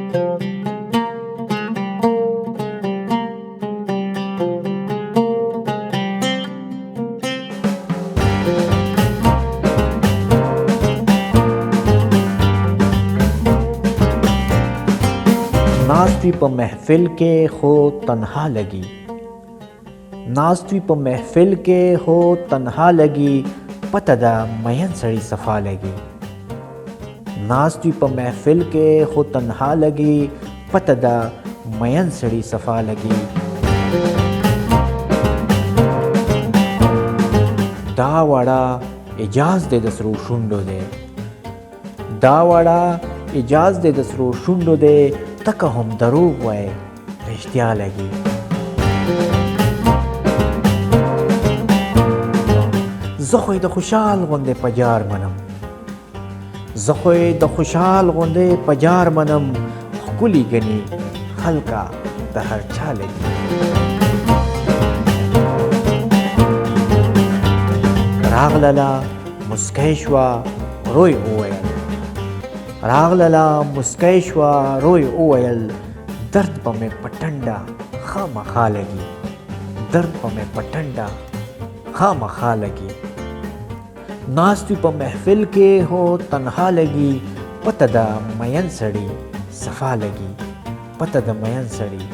ناست وي په محفل کې خو تنها لګي، ناست وي په محفل کې خو تنها لګي، پته ده مین سړي صفا لګي. ناست وي په محفل کې خو تنها لګي، پته ده مین سړي صفا لګي. دا واړه اجاز دی د سرو شونډو دی، دا واړه اجاز دی د سرو شونډو دی، تکه هم دروغ وای رښتیا لګي. زه خو یې د خوشحال غوندې په جار منم، زه خو یې د خوشحال غوندې په جار منم، ښکلي ګني خلکه د هر چا لګي. راغلله مسکی شوه روی وویل، راغلله مسکی شوه روی وویل، درد به مې په ټنډه خامخا لګي، درد به مې په ټنډه خامخا لګي. ناست وي په محفل کې هو تنها لګي، پته د مین سړي صفا لګي، پته د مین سړي